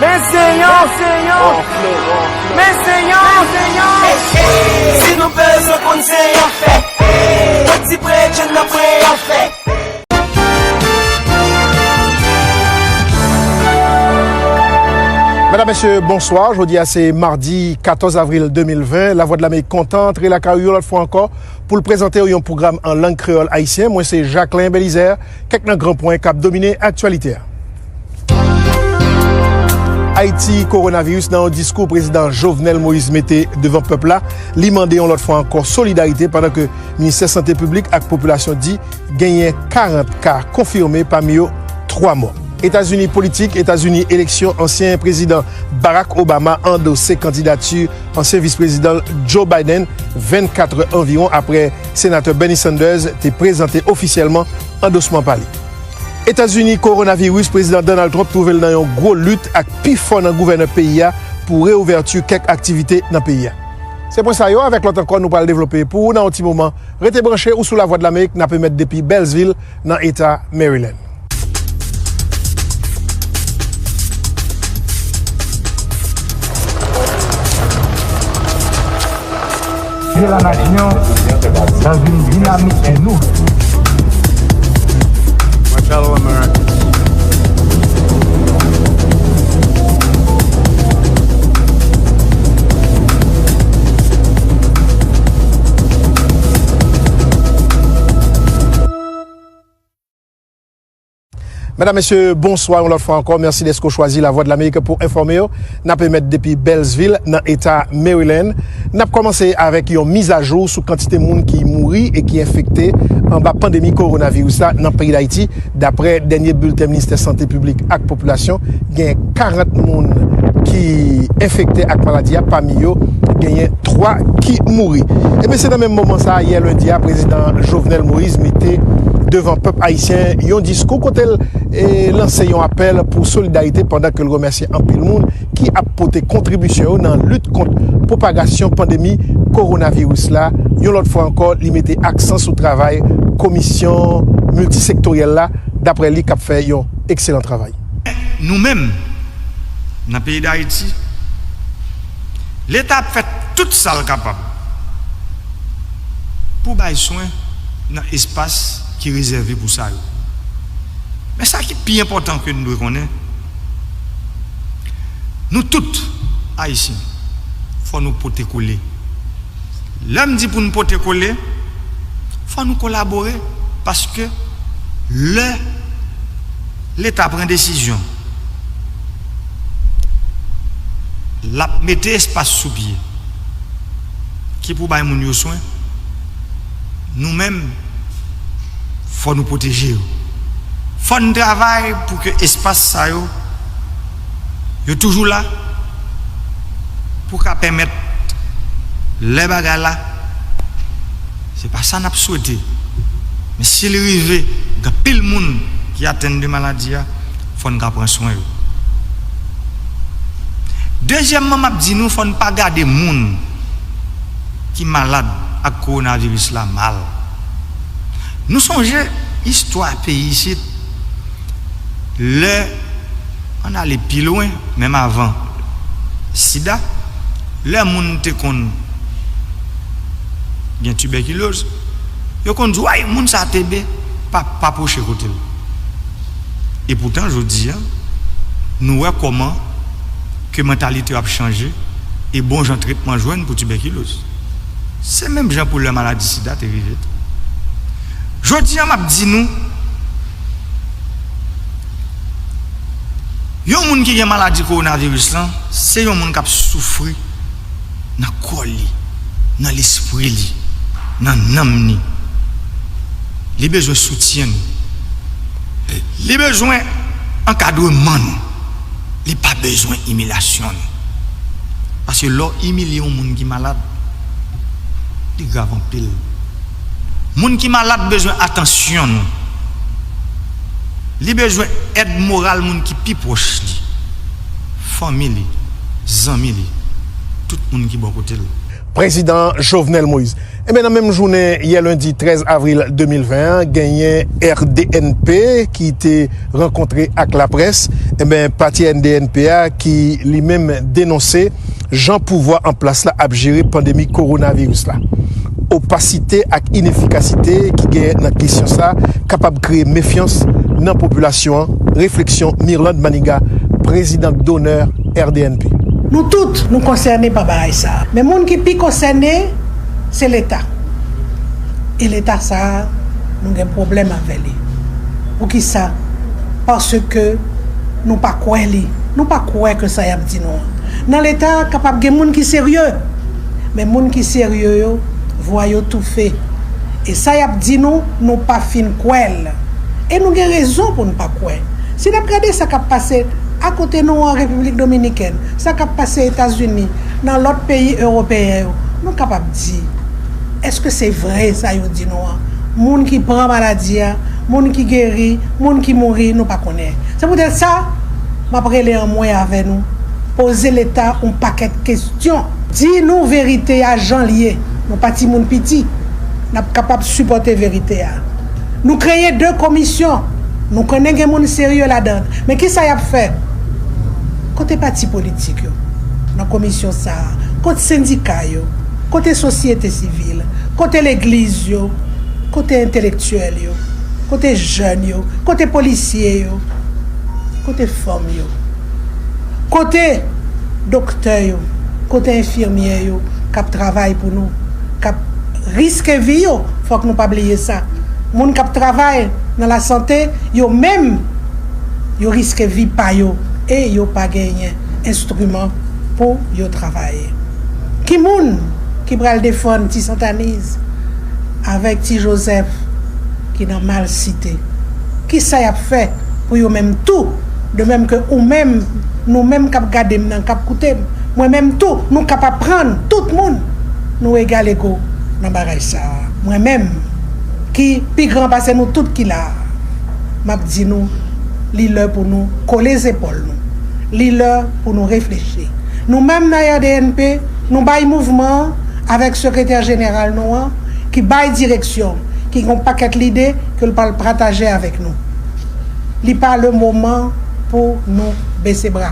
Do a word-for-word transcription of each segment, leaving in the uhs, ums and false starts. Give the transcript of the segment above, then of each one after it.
Men se yon, men se yon, men se yon. Si nou bezwen konn se yon fè, piti prejèn nan pre an fè. Medam, mesye, bonswa. Jodi a se madi katòz avril de mil ven. Lavwadlamerik kontan antre lakay ou yon lòt fwa ankò pou l prezante w yon pwogram an lang kreyòl ayisyen. Mwen se Jacquelin Belizaire. Kèk nan gran pwen k ap domine aktyalite a. Ayiti, kowonaviris. Nan yon diskou prezidan Jovenel Moïse mete devan pèp la, li mande yon lòt fwa ankò solidarite, pandan ke Ministè Sante Piblik ak Popilasyon di genyen karant ka konfime, pami yo twa mò. Etazini politik, Etazini eleksyon, ansyen prezidan Barack Obama andose kandidati ansyen vis prezidan l Joe Biden, vennkat è anviwon apre senatè Bernie Sanders te prezante ofisyèlman andosman pa li. Etazini, kowonaviris, prezidan Donald Trump twouve l nan yon gwo lit ak pifò nan gouvènè peyi a pou reouvèti kèk aktivite nan peyi a. Se pwen sa yo, avèk lòt ankò, nou pral devlope pou ou nan yon ti moman. Rete branche, ou sou Lavwadlamerik, n ap emèt depi Beltsville, nan eta Maryland. Viens la nation dans une dynamique nouvelle. Medam, mesye, bonswa yon lòt fwa ankò. Mèsi dèske w chwazi Lavwadlamerik pou enfòme w. N ap emèt depi Beltsville, nan eta Maryland. N ap kòmanse avèk yon mizajou sou kantite moun ki mouri e ki enfekte anba pandemi kowonaviris la nan peyi Dayiti. Daprè dènye bilten Ministè Sante Piblik ak Popilasyon, gen karant moun ki enfekte ak maladi a, pami yo genyen twa ki mouri. Ebyen, se nan menm moman sa a, yè lendi a, prezidan Jovenel Moïse mete devan pèp ayisyen yon diskou kote l, e, lanse yon apèl pou solidarite, pandan ke l remèsye anpil moun ki ap pote kontribisyon yo nan lit kont pwopagasyon pandemi kowonaviris la. Yon lòt fwa ankò, li mete aksan sou travay komisyon miltisektoryèl la, daprè li, k ap fè yon ekselan travay. Nou menm, nan peyi Dayiti, Leta ap fè tout sa l kapab pou bay swen nan espas ki rezève pou sa yo. Men sa ki pi enpòtan ke nou dwe konnen, nou tout, Ayisyen, fò nou pote kole. Lè m di pou n pote kole, fò nou kolabore, paske lè Leta pran desizyon, l ap mete espas sou pye ki pou bay moun yo swen, nou menm, fò nou pwoteje yo. Fò n travay pou ke espas sa yo, yo toujou la, pou ka pèmèt lè bagay la, se pa sa n ap swete, men si l rive, gen anpil moun ki atenn de maladi a, fò n ka pran swen yo. Dezyèmman, m ap di nou, fò n pa gade moun ki malad ak kowonaviris la mal. Nou sonje istwa peyi isit, lè, ann ale pi lwen, menm avan sida, lè moun te konn gen tibèkiloz, yo konn di w, "Ay, moun sa T B, pa, pa pwoche kote l." Epoutan, jodi a, nou wè kòman ke mantalite yo ap chanje e bon jan tretman jwenn pou tibèkiloz. Se menm jan pou lè maladi sida te rive tou. Jodi a, m ap di nou, yon moun ki gen maladi kowonaviris lan, se yon moun k ap soufri nan kò li, nan lespri li, nan nanm ni. Li bezwen soutyen nou. Li bezwen ankadreman nou. Li pa bezwen imilyasyon nou. Paske lè w imilye yon moun ki malad, li grav anpil. Moun ki malad bezwen atansyon nou. Li bezwen èd moral moun ki pi pwòch li, fanmi li, zanmi li, tout moun ki bò kote l. Prezidan Jovenel Moïse. Enben, nan menm jounen yè lendi trèz avril de mil ven an, genyen R D N P ki te rankontre ak laprès. Enben, pati R D N P a ki li menm denonse jan pouvwa an plas la ap jere pandemi kowonaviris la. Opasite ak inefikasite ki genyen nan kesyon sa kapab kreye mefyans nan popilasyon an, refleksyon Mirlande Maniga, prezidan donè R D N P. Nou tout, nou konsène pa bagay sa. Men moun ki pi konsène, se Leta. E Leta sa a, nou gen pwoblèm avè li. Poukisa? Paske nou pa kwè li. Nou pa kwè ke sa y ap di nou an. Nan Leta, kapab gen moun ki serye. Men moun ki serye yo, vwa yo toufe. E sa y ap di nou, nou pa fin kwè l. E nou gen rezon pou n pa kwè. Si n ap gade sa k ap pase akote nou an Repiblik Dominikèn, sa k ap pase Etazini, nan lòt peyi ewopeyen yo, nou kapab di, èske se vre sa yo di nou an? Moun ki pran maladi a, moun ki geri, moun ki mouri, nou pa konnen. Se poutèt sa, m ap rele anmwe avè nou. Poze Leta yon pakèt kesyon. Di nou verite a jan l ye. Nou pa timoun piti. N ap kapab sipòte verite a. Nou kreye de komisyon. Nou konnen gen moun serye ladan. Men kisa y ap fè? Kote pati politik yo nan komisyon sa a? Kote sendika yo? Kote sosyete sivil? Kote legliz yo? Kote entelektyèl yo? Kote jèn yo? Kote polisye yo? Kote fanm yo? Kote doktè yo? Kote enfimyè yo k ap travay pou nou, k ap riske vi yo? Fòk nou pa bliye sa. Moun k ap travay nan lasante, yo menm, yo riske vi pa yo e yo pa genyen enstriman pou yo travay. Ki moun ki pral defann Ti Sentaniz avèk Ti Jozèf ki nan malsite? Kisa y ap fè pou yo menm tou? De menm ke ou menm, nou menm k ap gade m nan, k ap koute m, mwen menm tou, nou k ap aprann, tout moun, nou egal ego nan bagay sa a. Mwen menm, ki pi gran pase nou tout ki la a, m ap di nou, li lè pou nou kole zepòl nou. Li lè pou nou reflechi. Nou menm nan R D N P, nou bay mouvman an avèk sekretè jeneral nou an, ki bay direksyon, ki gen yon pakèt lide ke l pral pataje avèk nou. Li pa le moman pou nou bese bra,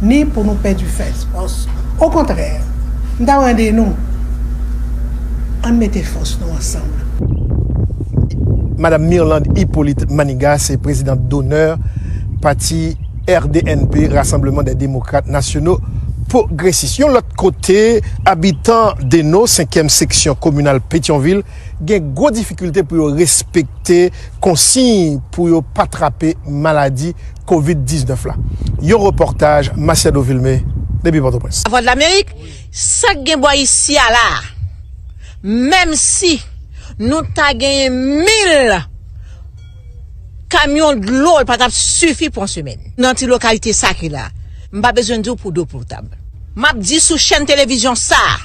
ni pou nou pèdi fès, fòs. Okontrè, m ta mande nou, ann mete fòs nou ansanm. Madanm Mirlande Hyppolite Maniga se prezidant donè pati R D N P, Rassemblement des Démocrates Nationaux Progressistes. Yon lòt kote, abitan Deno, senkyèm seksyon kominal Petyonvil, gen gwo difikilte pou yo respekte konsiy pou yo pa trape maladi kovid diznèf la. Yon repòtaj Masiado Vilmé depi Pòtoprens. Lavwadlamerik, sa k gen bò isi a la, menm si nou ta genyen mil kamyon dlo, l pa t ap sifi pou yon semèn. Nan ti lokalite sa ki la, m pa bezwen di w pou dlo potab. M ap di sou chèn televizyon sa a,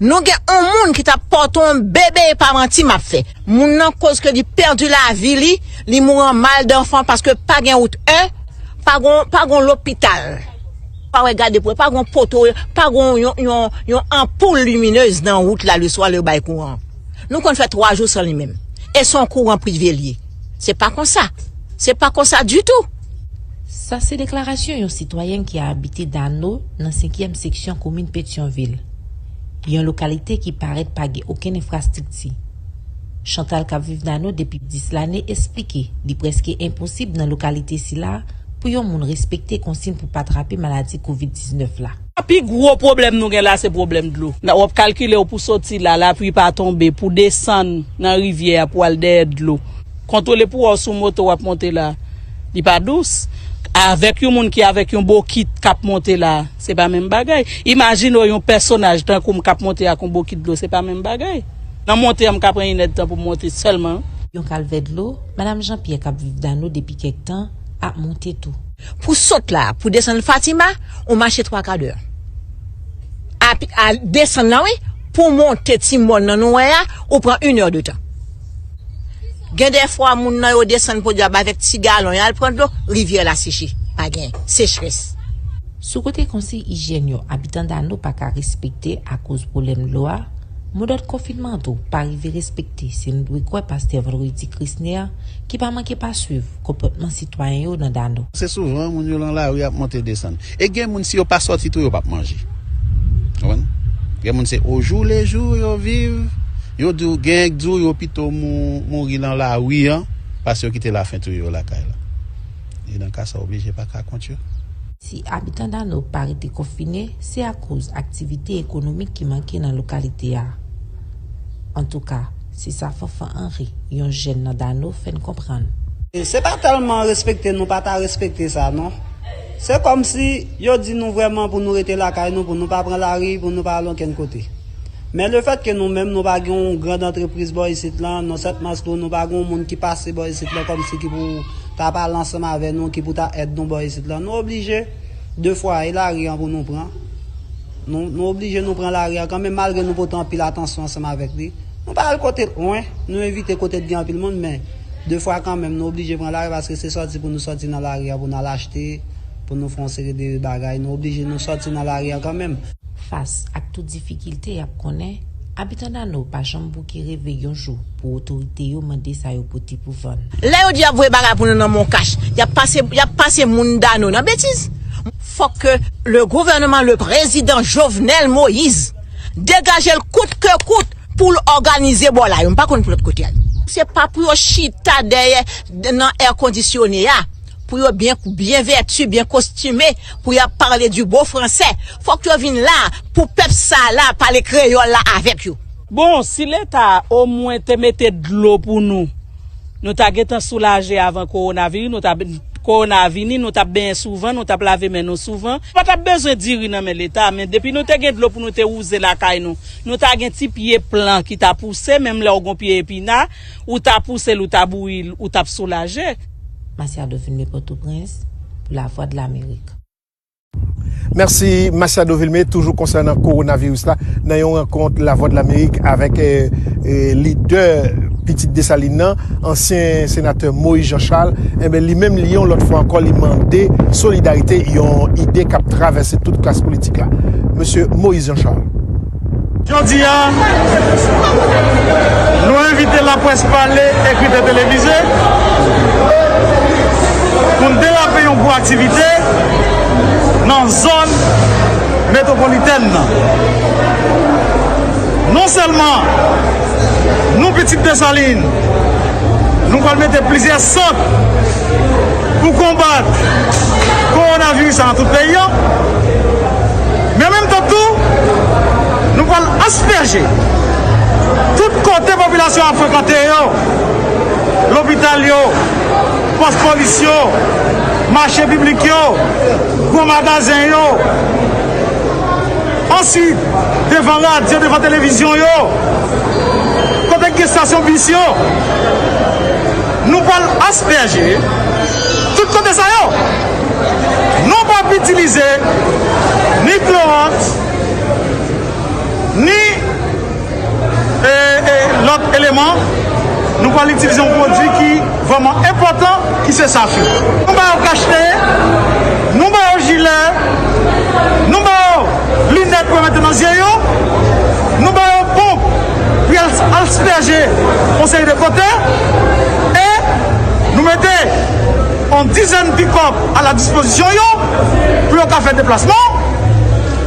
nou gen yon moun ki t ap pòte yon bebe, e pa manti m ap fè. Moun nan koz ke li pèdi lavi li, li mouri an mal danfan paske pa gen wout, en, pa gon, pa gon lopital. Pa wè gade pou, pa gon poto, pa gon yon, yon, yon anpoul liminez nan wout la leswa lè yo bay kouran. Nou konn fè twa jou san li menm. E se yon kouran prive l ye. Se pa konsa. Se pa konsa ditou. Sa se deklarasyon yon sitwayèn ki abite Dano nan senkyèm seksyon komin Petyonvil, yon lokalite ki parèt pa gen okenn enfrastrikti. Chantal k ap viv Dano depi dis lane esplike li prèske enposib nan lokalite sila pou yon moun respekte konsiy pou pa trape maladi kovid diznèf la. Pi gwo pwoblèm nou gen la, se pwoblèm dlo. W ap kalkile w pou soti la, lapli pa tonbe, pou desann nan rivyè a, pou al dèyè dlo. Kontwole pou wè w sou moto w ap monte la, li pa dous. Avèk yon moun ki avèk yon bokit k ap monte la, se pa menm bagay. Imajine w yon pèsonaj tankou m k ap monte ak yon bokit dlo, se pa menm bagay. Nan monte an, m ka pran inèdtan pou m monte sèlman. Yon kalvè dlo, Madanm Jean Pierre k ap viv Dano depi kèk tan, ap monte tou. Pou sot la, pou desann Fatima, ou mache twa kadè. A, a desann nan, wi, pou monte ti mòn nan nou wè a, ou pran inèdetan. Gen dèfwa, moun nan yo desann podyab avèk ti galon, y al pran dlo, rivyè la seche. Pa gen sechrès. Sou kote konsèy ijyèn yo abitan Dano pa ka respekte akoz pwoblèm dlo a, modòd konfinman an tou pa rive respekte si nou dwe kwè pastè Vendredi Crisner ki pa manke pa swiv konpòtman sitwayen yo nan Dano. Se souvan moun yo nan lari ap monte desann. E gen moun si yo pa sòti tou yo p ap manje. Konprann? Gen moun se au jour le jour yo viv, yo di w, gen k di w yo pito mou- mouri nan lari an, paske yo kite lafen touye yo lakay la. E nan ka sa oblije pa ka kont yo. Si abitan Dano pa rete konfine, se akoz aktivite ekonomik ki manke nan lokalite a. Antouka, se sa Fanfan Henry, yon jèn nan Dano, fè n konprann. Se pa tèlman respekte nou pa ta respekte sa non. Se kòmsi yo di nou vrèman pou nou rete lakay nou, pou nou pa pran lari, pou nou pa al okenn kote. Men lefètke nou menm nou pa gen yon grand antrepriz bò isit lan, non sèlman tou nou pa gen yon moun ki pase bò isit lan kòmsi ki pou ta pale ansanm avè nou, ki pou ta èd nou bò isit lan, nou oblije defwa e lari an pou nou pran. Nou, nou oblije nou pran lari an kanmenm malgre nou pote anpil atansyon ansanm avèk li. Nou pa al kote lwen, nou evite kote t gen anpil moun, men defwa kanmenm nou oblije pran lari paske se sòti pou nou sòti nan lari an pou n al achte, pou nou fè yon seri de bagay, nou oblije nou sòti nan lari an kanmenm. Fas ak tout difikilte y ap konnen, abitan Dano pa janm bouke reve yon jou pou otorite yo mande sa yo pote pou vann. Lè yo di y ap voye bagay pou nou nan Moncash, y ap pase, y ap pase moun Dano nan betiz. Fòk ke le gouvernement, le président Jovenel Moïse, degaje l kout ke kout pou l òganize bò la. Yo m pa konn pou lòt kote a. Se pa pou yo chita dèyè nan è kondisyone a. Pou yo byen, byen vèti, byen kostime, pou y ap pale di bon fransè. Fòk yo vin la, pou pèp sa la, pale kreyòl la avèk yo. Bon, si Leta omwen te mete dlo pou nou, nou ta gentan soulaje avan kowonaviri, nou ta, kowona vini, nou t ap benyen souvan, nou t ap lave men nou souvan. Pa t ap bezwen diri nan men Leta, men depi nou te gen dlo pou nou te wouze lakay nou, nou ta gen ti pye plan ki ta pouse, menm lè w gon pye epina, ou ta pouse l, ou ta bouyi l, ou t ap soulaje. Masiado Vilmé, Pòtoprens, pou Lavwadlamerik. Mèsi Masiado Vilmé. Toujou konsènan kowonaviris la, nan yon rankont Lavwadlamerik avèk eh, eh, lidè Pitit Desalin nan, ansyen senatè Moïse Jean Charles, enben li menm li yon lòt fwa ankò li mande solidarite, yon ide k ap travèse tout klas politik la. Mesye Moïse Jean Charles. Jodi a, nou envite laprès pale, ekri e televize pou n derape yon gwo aktivite nan zòn metwopolitèn nan. Non sèlman nou pitit Desalin, nou pral mete plizyè sant pou konbat kowonaviris la nan tout peyi an. Men an menm tan tou, nou pral aspèje tout kote popilasyon ap frekante yo, lopital yo, pòs polis yo, mache piblik yo, gwo magazen yo. Answit, devan radyo, devan televizyon yo, kote k gen estasyon bis yo, nou pral aspèje tout kote sa yo. Nou p ap itilize ni klowòks, ni e, e, lòt eleman, nou pral itilize yon pwodui ki vrèman enpòtan, ki se safri. Nou ba yo kach nez, nou ba yo jilè, nou ba yo linèt pou yo mete nan zye yo, nou ba yo ponp pou y al aspèje yon seri de kote, e nou mete yon dizèn pikòp a la dispozisyon yo pou yo ka fè deplasman.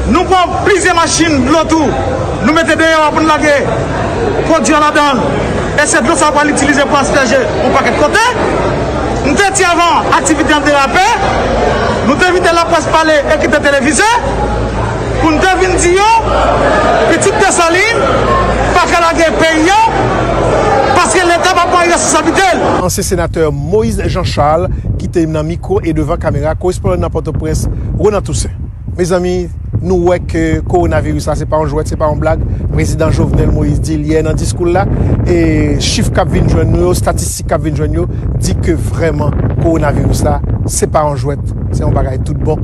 Nou pran plizyè machin dlo tou, nou mete deyò a pou n lage pwodui an ladan l. E se dlo sa yo pral itilize pou aspèje yon pakèt kote. M te di avan aktivite an derape, nou te envite laprès pale, ekri e televize, pou n te vin di yo, pitit Desalin pa ka lage peyi a, paske Leta pa pran responsablite l. Ansyen senatè Moïse Jean Charles, ki te nan mikwo e devan kamera korespondan nan Pòtoprens, Ronan Toussaint. Mezanmi, nou wè ke kowonaviris la, se pa yon jwèt, se pa yon blag. Prezidan Jovenel Moïse di l yè nan diskou l la. E chif k ap vin jwenn nou yo, estatistik k ap vin jwenn yo, di ke vrèman, kowonaviris la, se pa yon jwèt, se yon bagay tout bon.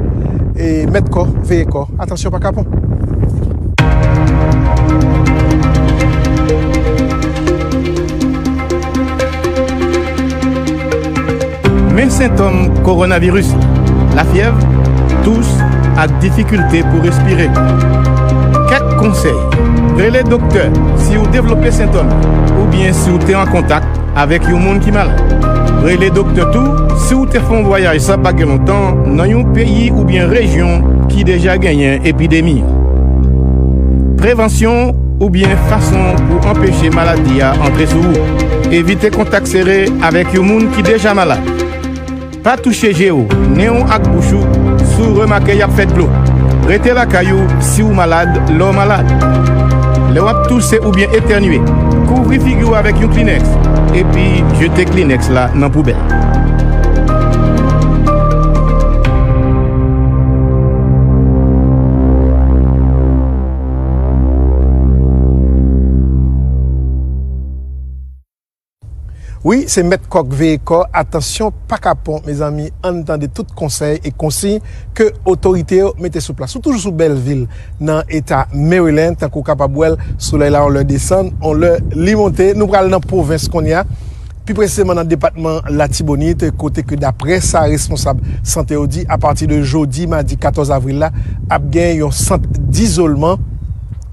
E mèt kò, veye kò, atansyon pa kapon. Men sentòm kowonaviris, lafyèv, tous, ak difikilte pou respire. Kèk konsèy. Rele doktè si w devlope sentòm oubyen si w te an kontak avèk yon moun ki malad. Rele doktè tou si w te fè yon vwayaj sa pa gen lontan nan yon peyi oubyen rejyon ki deja genyen epidemi an. Prevansyon oubyen fason pou anpeche maladi a antre sou ou. Evite kontak sere avèk yon moun ki deja malad. Pa touche je w, nen w ak bouch ou si w remake y ap fè dlo. Rete lakay ou si w malad lè w malad. Lè w ap touse oubyen etènye, kouvri figi w avèk yon klinèks, epi jete klinèks la nan poubèl. Wi, se mèt kòk veye kò. Atansyon, pa kapon, mezanmi, ann tande tout konsèy e konsiy ke otorite yo mete sou plas. Ou toujou sou Bèlvil, nan eta Maryland, tankou w kapab wè l, solèy la, on lè desann, on lè li monte. Nou pral nan pwovens kounye a, pi presizeman nan depatman Latibonit, kote ke, daprè sa responsab sante yo di, apati de jodi, madi katòz avril la, ap gen yon sant dizolman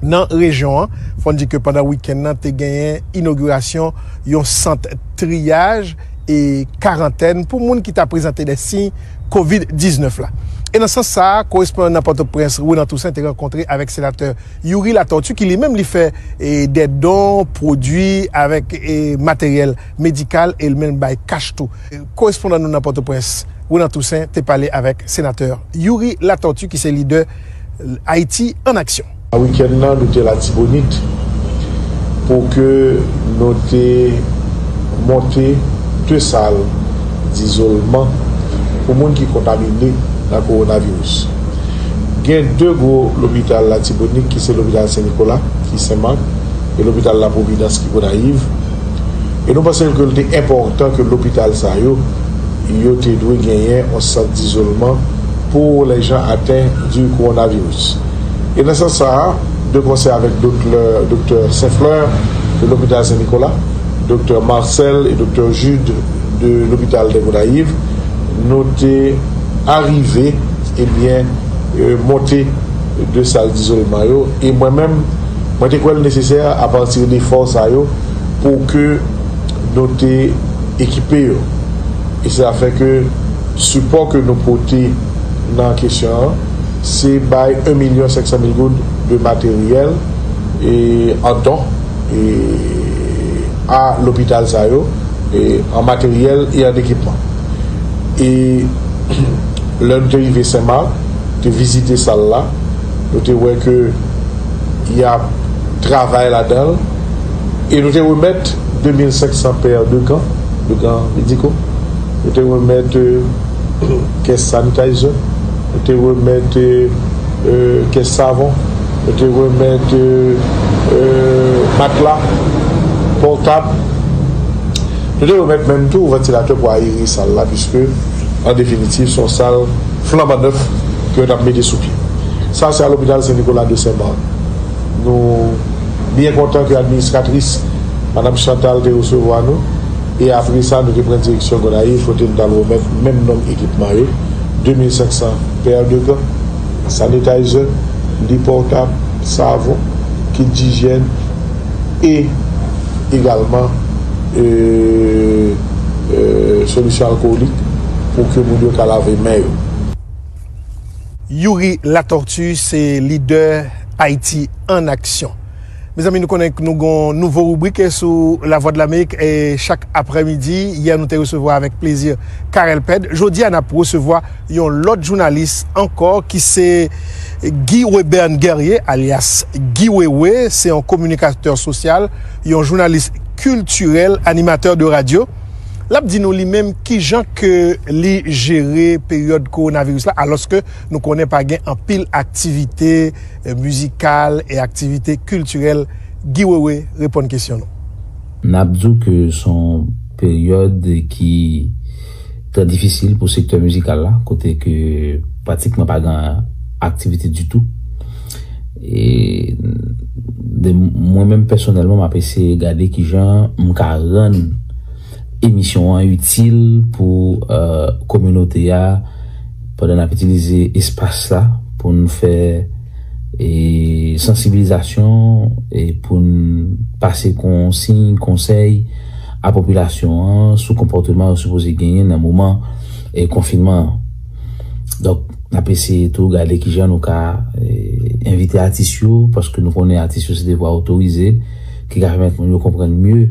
nan rejyon an. Fò n di ke pandan wikenn nan, te genyen inogirasyon yon sant triyaj e karantèn pou moun ki ta prezante de siy kovid diznèf la. E nan sans sa a, korespondan nan Pòtoprens, Renan Toussaint, te rankontre avèk senatè Youri Latortue, ki li menm li fè, e, de don, pwodui avèk, e, materyèl medikal, e li menm bay kach tou. Korespondan nou nan Pòtoprens, Renan Toussaint, te pale avèk senatè Youri Latortue, ki se lidè Ayiti an Aksyon. Wikenn nan, nou te Latibonit pou ke nou te monte de sal dizolman pou moun ki kontamine nan kowonaviris. Gen de gwo lopital Latibonit, ki se lopital Sen Nikola, ki Sen Mak, e lopital La Providence, ki Gonayiv. E nou panse ke l te enpòtan ke lopital sa yo, yo te dwe genyen yon sant dizolman pour les gens atteints du coronavirus. E nan sans sa a, de konsè avèk doktè, doktè Saint-Fleur de l'hôpital Saint-Nicolas, doktè Marcel e doktè Jude de l'hôpital des Gonayiv, nou te arive, ebyen, e, monte de sal dizolman yo. E mwen menm, mwen te kwè l nesesè, apati de fòs sa yo, pou ke nou te ekipe yo. E se sa fè ke sipò ke nou pote nan kesyon an, se bay en milyon senk san mil goud de materyèl e an don e a lopital sa yo, e an materyèl e an ekipman. E lè nou te rive Sen Mak, te vizite sal la, nou te wè ke y ap travay ladan l, e nou te remèt de mil senk san pè de gants, de gants médicaux, nou te remèt, euh, kès sanitizer, nou te remèt, euh, euh, kès savon, nou te remèt, euh, euh, matla pòtab, nou te remèt menm tou vantilatè pou ayere sal la, piske, an definitiv, se yon sal flanban nèf ke yo t ap mete sou pye. Sa, se a lopital Sen Nikola de Sen Mak. Nou byen kontan ke administratris, madanm Chantal, te resevwa nou, e apre sa, nou te pran direksyon Gonayiv, kote nou t al remèt menm nonm ekipman yo, de mil senk san pè de gants, sanitizer, lit pòtab, savon, kit dijyèn, e egalman, e, e, solisyon alkowolik pou ke moun yo ka lave men yo. Youri Latortue se lidè Ayiti an Aksyon. Mezanmi, nou konnen ke nou gon nouvo ribrik sou Lavwadlamerik, e chak aprèmidi. Yè, nou te resevwa avèk plezi Carel Ped. Jodi a, n ap resevwa yon lòt jounalis ankò, ki se Guy Webern Guerrier, alyas Guy Wewe. Se yon kominikatè sosyal, yon jounalis kiltirèl, animatè de radyo. L ap di nou li menm kijan ke li jere peryòd kowonaviris la, alòske nou konnen pa gen anpil aktivite, e, mizikal e aktivite kiltirèl. Guy Wewe reponn kesyon nou. N ap di w ke se yon peryòd ki trè difisil pou sektè mizikal la, kote ke pratikman pa gen aktivite ditou. E de, mwen menm pèsonèlman, m ap eseye gade kijan m ka rann emisyon an itil pou, e, kominote a, pandan n ap itilize espas la pou n fè e sansibilizasyon e pou n pase konsiy, konsèy a popilasyon an sou konpòteman yo sipoze genyen nan moman e konfinman an. Donk, n ap eseye tou gade kijan nou ka e envite atis yo, paske nou konnen atis yo se de vwa otorize ki ka pèmèt moun yo konprann mye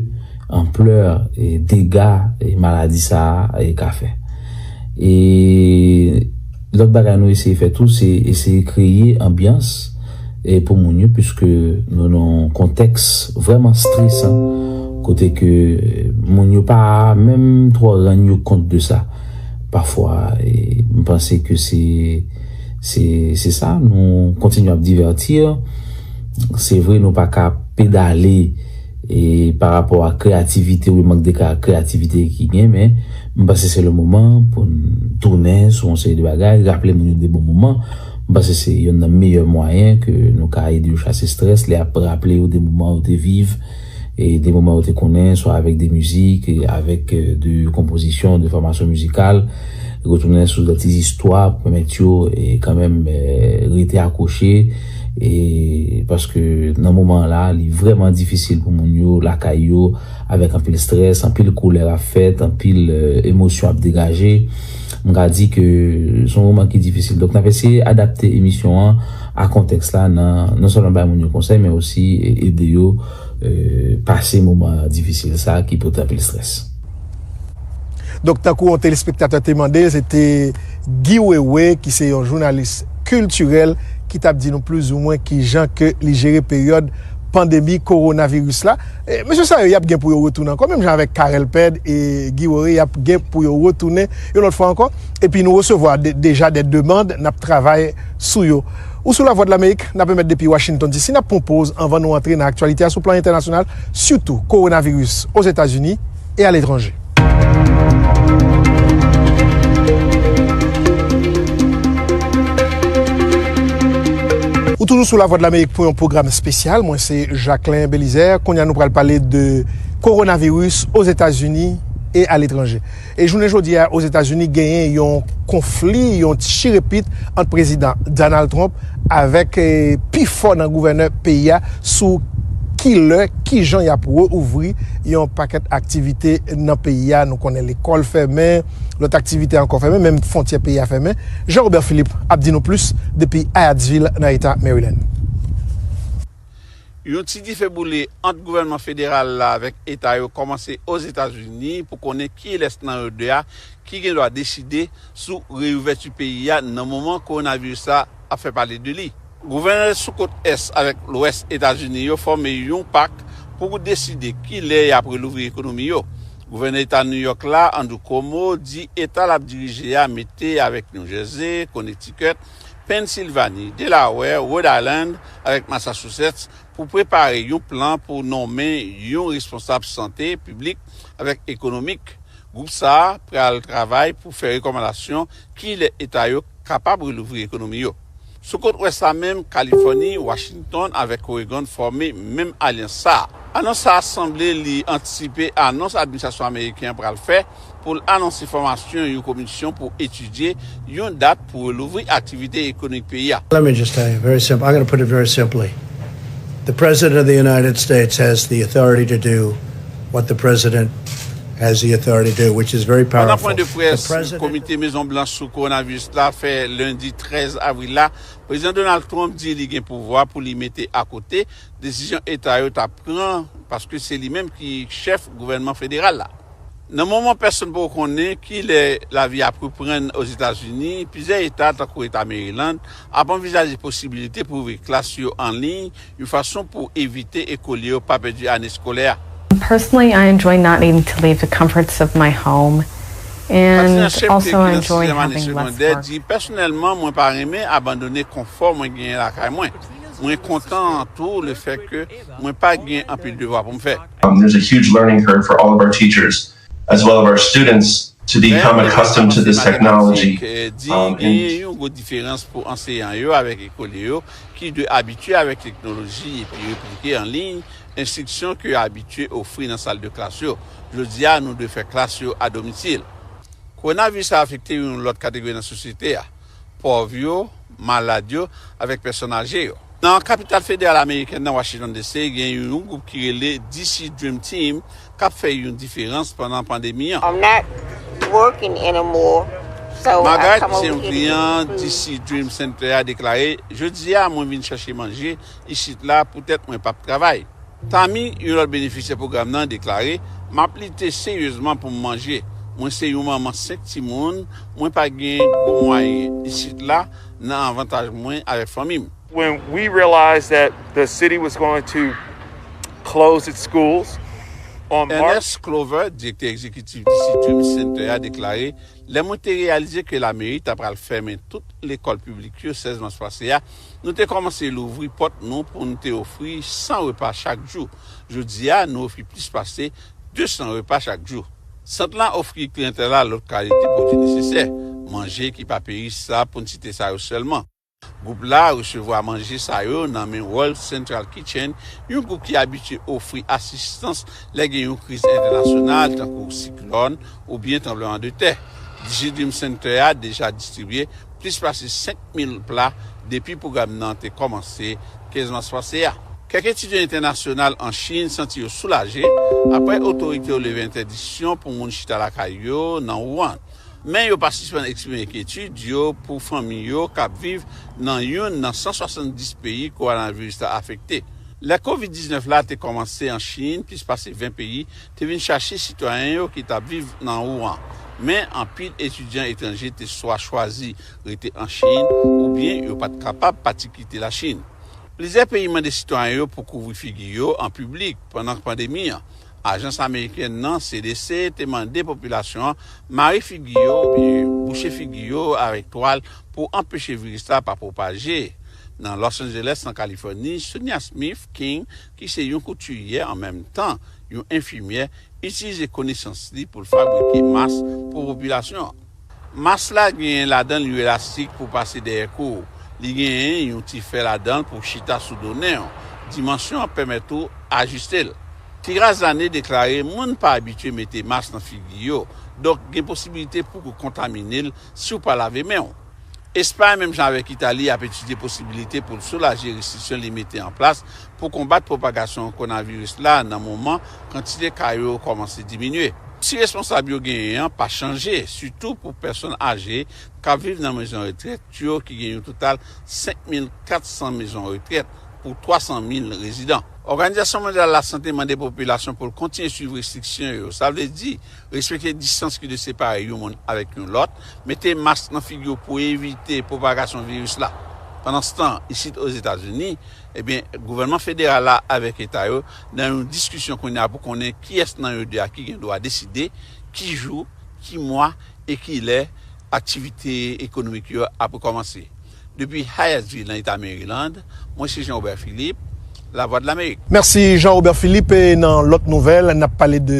anplè e dega e maladi sa a e ka fè. E lòt bagay nou eseye fè tou, se eseye kreye anbyans e pou moun yo, piske nou nan yon kontèks vrèman stresan, kote ke moun yo pa menm twò rann yo kont de sa. Pafwa, e, m panse ke se, se, se sa, nou kontinye ap divèti. Se vre, nou pa ka pedale e pa rapò a kreyativite ou mank de ka-, kreyativite ki gen, men m panse se le moman pou n tounen sou yon seri de bagay, raple moun yo de bon moman. M panse se youn nan meyè mwayen ke nou ka ede yo chase strès, lè y ap raple yo de moman yo te viv, e de moman yo te konnen, swa avèk de mizik, e avèk, e, de konpozisyon, de fòmasyon mizikal, retounen sou de ti zistwa pou pèmèt yo, e, kanmenm, e, rete akwoche, e paske nan moman la, li vrèman difisil pou moun yo, lakay yo, avèk anpil strès, anpil kolè ap fèt, anpil, e, emosyon ap degaje. M ka di ke se yon moman ki difisil. Donk, n ap eseye adapte emisyon an a kontèks la, nan, non sèlman bay moun yo konsèy, men osi e-, ede yo, e, pase moman difisil sa a ki pote anpil strès. Donk, tankou yon telespektatè te mande, se te Guy Wewe, ki se yon jounalis kiltirèl, ki t ap di nou plizoumwen kijan ke li jere peryòd pandemi kowonaviris la. E, mesye sa yo, y ap gen pou yo retounen ankò, menm jan avèk Carel Pède e Guy Wewe, y ap gen pou yo retounen yon lòt fwa ankò. Epi nou resevwa de-, deja de demann, n ap travay sou yo. Ou sou Lavwadlamerik, n ap emèt depi Washington D C, n ap pran yon poz anvan nou antre nan aktyalite a sou plan entènasyonal, sitou kowonaviris Ozetazini e aletranje. Ou toujou sou Lavwadlamerik pou yon pwogram espesyal. Mwen se Jacquelin Belizaire. Kounye a nou pral pale de kowonaviris Ozetazini e aletranje. E jounen jodi a, Ozetazini genyen yon konfli, yon chirepit ant prezidan Donald Trump avèk, e, pifò nan gouvènè peyi a sou kilè, kijan y ap reouvri yon pakèt aktivite nan peyi a. Nou konnen lekòl fèmen, lòt aktivite ankò fèmen, menm fwontyè peyi a fèmen. Jean Robert Philippe ap di nou plis depi Hyattsville, nan eta Maryland. Yon ti dife boule ant gouvènman federal la avèk eta yo kòmanse Ozetazini pou konnen kilès nan yo de a ki gen dwa deside sou reouvèti peyi a nan moman kowonaviris la ap fè pale de li. Gouvènè sou kot ès avèk lwès Etazini yo fòme yon pak pou deside kilè y ap relouvri ekonomi yo. Gouvènè eta New York la, Andrew Cuomo, di eta l ap dirije a mete avèk New Jersey, Connecticut, Pennsylvania, Delaware, Rhode Island avèk Massachusetts pou prepare yon plan pou nonmen yon responsab sante piblik avèk ekonomik. Gwoup sa a pral travay pou fè rekòmandasyon kilè eta yo kapab relouvri ekonomi yo. Sou kot wès la menm, Kalifòni, Washington avèk Oregon fòme menm alyans sa a. Anons sa a sanble li antisipe anons administrasyon ameriken an pral fè pou l anonse fòmasyon yon komisyon pou etidye yon dat pou relouvri aktivite ekonomik peyi a. Let me just tell you, very simple. I'm gonna put it very simply. The President of the United States has the authority to do what the President has the authority to do, which is very powerful. Pandan pwen de près Komite Mezon Blanch sou kowonaviris la fè lendi trèz avril la, Prezidan Donald Trump di li gen pouvwa pou li mete akote desizyon eta yo ta pran, paske se li menm ki chèf gouvènman federal la. Nan moman pèsonn poko konnen kilè lavi ap reprann Ozetazini, plizyè eta, tankou eta Maryland, ap anvizaje posibilite pou ouvri klas yo an liy, yon fason pou evite ekolye yo pa pèdi ane eskolè a. Personally, I enjoy not needing to leave the comforts of my home, and Patisya Shemke, also ki nan enjoy sizyèm ane having less segondè, work. Di, pèsonèlman, mwen pa renmen abandone konfò mwen genyen lakay mwen. Mwen kontan tou lefèt ke mwen pa gen anpil devwa pou m fè. Um, there's a huge learning curve for all of our teachers, as well as our students, to become accustomed to this technology. Di, um, genyen yon gwo diferans pou anseyan yo avèk ekolye yo ki dwe abitye avèk teknoloji epi replike an liy enstriksyon ke yo abitye ofri nan sal de klas yo. Jodi a, nou dwe fè klas yo a domisil. Kowonaviris la afekte yon lòt kategori nan sosyete a, pòv yo, malad yo avèk pèsòn aje yo. Nan kapital federal amerikèn nan, Washington D C, gen yon gwoup ki rele D C Dream Team k ap fè yon diferans pandan pandemi an. I'm not working anymore. So I Margaret, come ki se over yon here to get kliyan food. D C Dream Center a, deklare, "Jodi a, mwen vin chèche manje isit la poutèt mwen p ap travay." Tammy, yon lòt benefisyè pwogram nan, deklare, "M ap lite seryezman pou m manje. Mwen se yon manman senk timoun, mwen pa gen gwo mwayen isit la nan avantaj mwen avèk fanmi m." When we realized that the city was going to close its schools on March Ernest Clover, direktè egzekitif D C Dream Center a, deklare, "Lè mwen te reyalize ke lameri ta pral fèmen tout lekòl piblik yo sèz mas pase a, nou te kòmanse louvri pòt nou pou n te ofri san repa chak jou. Jodi a, nou ofri plis pase de san repa chak jou." Sant lan ofri kliyantèl la lòt kalite pwodui nesesè, manje ki pa perisab, pou n site sa yo sèlman. Gwoup la resevwa manje sa yo nan men World Central Kitchen, yon gwoup ki abitye ofri asistans lè gen yon kriz entènasyonal, tankou siklòn oubyen tranblemanntè. D C Dream Center a deja distribye plis pase senk mil pla depi pwogram nan te kòmanse kenz mas pase a. Kèk etidyan entènasyonal an Chin santi yo soulaje apre otorite yo leve entèdiksyon pou moun chita lakay yo nan Wuhan. Men yo pa sispann eksprime enkyetid yo pou fanmi yo k ap viv nan youn nan san swasanndis peyi kowonaviris la afekte. Lè kovid diznèf la te kòmanse an Chin, plis pase ven peyi te vin chache sitwayen yo ki t ap viv nan Wuhan. Men anpil etidyan etranje te swa chwazi rete an Chin oubyen yo pa t kapab pati kite Lachin. Plizyè peyi mande sitwayen yo pou kouvri figi yo an piblik pandan pandemi an. Ajans amerikèn nan, C D C, te mande popilasyon an mare figi yo oubyen bouche figi yo avèk twal pou anpeche viris la pa pwopaje. Nan Los Angeles, nan Kalifòni, Sonia Smith King, ki se yon koutiyè an menm tan yon enfimyè, itilize konesans li pou l fabrike mas pou popilasyon an. Mas la genyen ladan l yon elastik pou pase dèyè kou w. Li genyen yon ti fè ladan l pou chita sou do nen w. Dimansyon an pèmèt ou ajiste l. Tiraz Lane deklare moun pa abitye mete mas nan figi yo, donk gen posibilite pou w kontamine l si w pa lave men w. Espay, menm jan avèk Itali, ap etidye posibilite pou l soulaje restriksyon li mete an plas pou konbat pwopagasyon kowonaviris la nan moman kantite ka yo kòmanse diminye. Si responsab yo genyen an pa chanje, sitou pou pèsòn aje k ap viv nan mezon retrèt yo ki gen yon total senk mil kat san mezon retrèt pou twa san mil rezidan. Òganizasyon Mondyal Lasante mande popilasyon pou l kontinye swiv restriksyon yo. Sa vle di, respekte distans ki dwe separe yon moun avèk yon lòt, mete mas nan figi w pou evite pwopagasyon viris la. Pandanstan, isit Ozetazini, ebyen, gouvènman federal la avèk eta yo nan yon diskisyon kounye a pou konnen kiyès nan yo de a ki gen dwa deside ki jou, ki mwa e ki lè aktivite ekonomik yo ap rekòmanse. Depi Hyattsville, nan eta Maryland, mwen se Jean Robert Philippe, Lavwadlamerik. Mèsi, Jean Robert Philippe. E nan lòt nouvèl, n ap pale de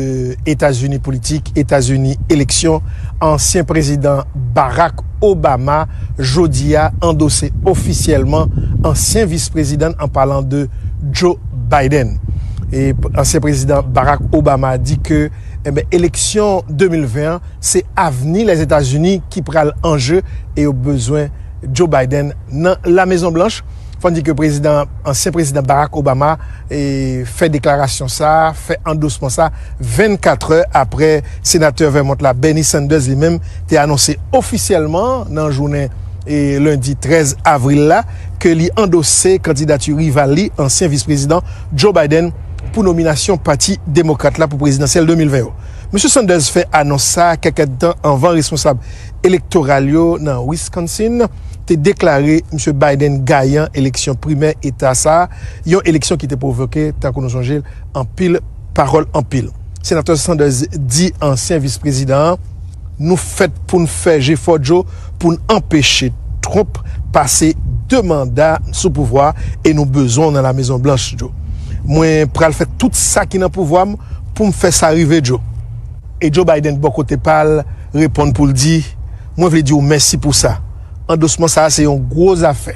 Etazini politik, Etazini eleksyon. Ansyen prezidan Barack Obama jodi a andose ofisyèlman ansyen vis prezidan, an palan de Joe Biden. E ansyen prezidan Barack Obama di ke, enben, eleksyon de mil ven an, se avni Lèzetazini ki pral an je e yo bezwen Joe Biden nan La Mezon Blanch. Fò n di ke prezidan, ansyen prezidan Barack Obama, e, fè deklarasyon sa, fè andosman sa, vennkat è apre senatè Vermont la, Bernie Sanders, li menm te anonse ofisyèlman nan jounen, e, lendi trèz avril la, ke li andose kandidati rival li, ansyen vis prezidan Joe Biden, pou nominasyon Pati Demokrat la pou prezidansyèl de mil ven yo. Mesye Sanders fè anons sa a kèk èdtan anvan responsab elektoral yo nan Wisconsin te deklare Mesye Biden gayan eleksyon primè eta sa a, yon eleksyon ki te pwovoke, tankou nou sonje l, anpil pawòl anpil. Senatè Sanders di ansyen vis prezidan an, "Nou fèt pou n fè jefò, Joe, pou n anpeche Trump pase de manda sou pouvwa a e nou bezwen w nan La Mezon Blanch, Joe. Mwen pral fè tout sa ki nan pouvwa m pou m fè sa rive, Joe." E Joe Biden, bò kote pa l, reponn pou l di, "Mwen vle di w mèsi pou sa. Andosman sa a se yon gwo zafè.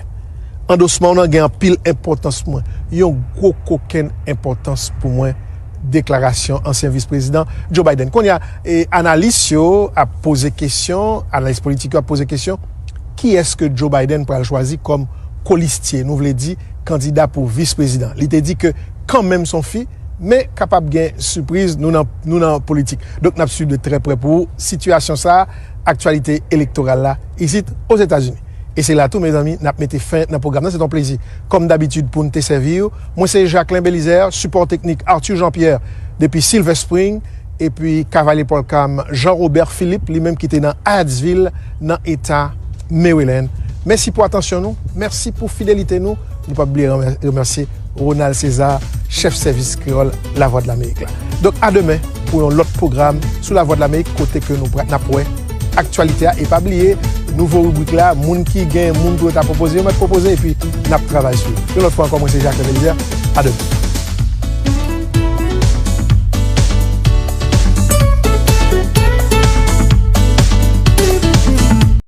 Andosman w nan gen anpil enpòtans pou mwen, yon gwo kokenn enpòtans pou mwen," deklarasyon ansyen vis prezidan Joe Biden. Kounye a, e, analis yo ap poze kesyon, analis politik yo ap poze kesyon, kiyès ke Joe Biden pral chwazi kòm kolistye, nou vle di kandida pou vis prezidan. Li te di ke kanmenm se yon fi, men kapab gen sipriz, nou nan, nou nan politik. Donk n ap swiv de trè prè pou ou sitiyasyon sa a, aktyalite elektoral la isit Ozetazini. E se la tou, mezanmi, n ap mete fen nan pwogram nan. Se t on plezi, kòm dabitid, pou n te sèvi w. Mwen se Jacquelin Belizaire, sipò teknik Arthur Jean-Pierre depi Silver Spring, epi kavalye Paul Cam, Jean Robert Philippe, li menm ki te nan Hyattsville, nan eta Maryland. Mèsi pou atansyon nou, mèsi pou fidelite nou. Nou p ap bliye remè- remèsye Ronald César, chèf sèvis kreyòl Lavwadlamerik la. Donk, a demen pou yon lòt pwogram sou Lavwadlamerik, kote ke nou pra- n ap wè aktyalite a. E pa bliye, nouvo ribrik la, moun ki gen moun pou yo ta pwopoze, yo mèt pwopoze, epi n ap travay sou li. Yon lòt fwa ankò, mwen se Jacquelin Belizaire. A demen.